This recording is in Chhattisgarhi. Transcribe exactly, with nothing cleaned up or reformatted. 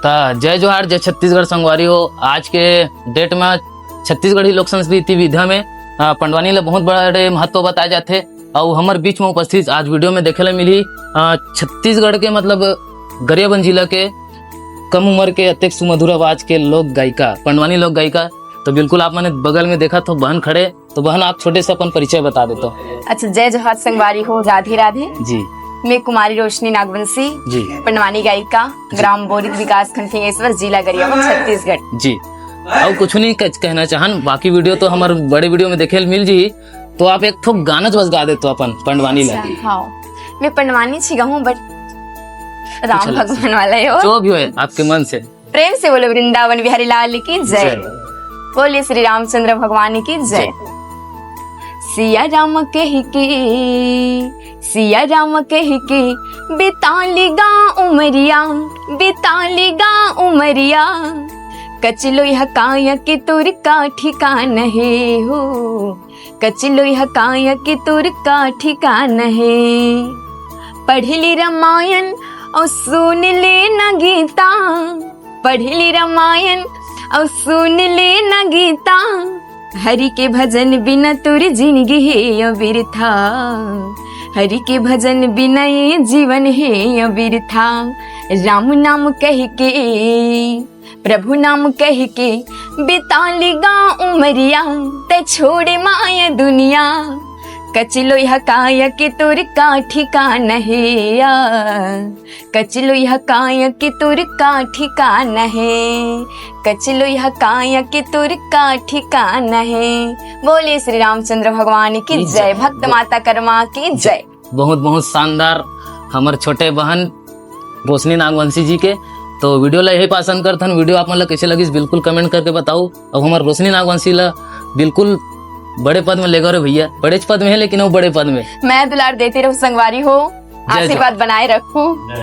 अ, जय जोहार, जय छत्तीसगढ़ संगवारी हो। आज के डेट में छत्तीसगढ़ी लोक संस्कृति विधा में, अ, पंडवानी ला बहुत बड़े महत्व बताए जाथे। अउ हमर बीच में उपस्थित आज वीडियो में देखे ला मिली, अ, छत्तीसगढ़ के, मतलब, गरियाबंद जिला के कम उम्र के अतेक सुमधुर आवाज के लोक गायिका, पंडवानी लोक गायिका। तो बिल्कुल आप मन बगल में देखा तो बहन खड़े, तो बहन, आप छोटे से अपन परिचय बता देते हो। अच्छा, जय जोहार संगवारी हो, राधे राधे। जी। मैं कुमारी रोशनी नागवंशी, जी। पंडवानी गायिका, जी। ग्राम बोरिद, विकास खंड सिंहेश्वर, जिला गरियाबंद, छत्तीसगढ़। जी। अउ कुछ नहीं कह-, कहना चाहन, बाकी वीडियो तो हमर बड़े वीडियो में देखे ल मिल जी। तो आप एक ठो गाना जो बस गा देते हो अपन पंडवानी ला। अच्छा, हाँ, मैं पंडवानी छी गाऊँ, but राम अच्छा, भगवान वाला है वो। जो भी होए आपके मन से। प्रेम से बोलो वृंदावन बिहारी लाल की जय। जय। बोलिए श्री रामचंद्र भगवान की जय। जय। सिया राम कह के, सिया राम कह के, बिताली गा उमरिया, बिताली गा उमरिया। कचलोई हकाया के तोर का ठिकान है हो, कचलोई हकाया के तोर का ठिकान है। पढ़ ली रामायण और सुन ले ना गीता, पढ़ ली रामायण और सुन ले ना गीता। हरि के भजन बिना तोर जिंदगी है अबिरथा, हरि के भजन बिना ये जीवन है अबिरथा। राम नाम कह के, प्रभु नाम कह के, बिताली गा उमरिया, ते छोड़े माया दुनिया। कचलोई हकाया के तोर का ठिकान है या, कचलोई हकाया के तोर का ठिकान है, कचलोई हकाया के तोर का ठिकान है। बोले श्री रामचंद्र भगवान की की जय, जय। भक्त माता कर्मा की जय। बहुत, बहुत शानदार हमर छोटे बहन रोशनी नागवंशी जी के। तो वीडियो ला यही पासन करथन। वीडियो आप मन ला कैसे लगिस, बिल्कुल कमेंट करके बताओ। अब हमर रोशनी नागवंशी ला बिल्कुल बड़े पद में लेगा रे भैया, बड़ेच पद में है, लेकिन वो बड़े पद में। मैं दुलार देती रहूं संगवारी हो, जय आशीर्वाद जय। बनाए रखूं।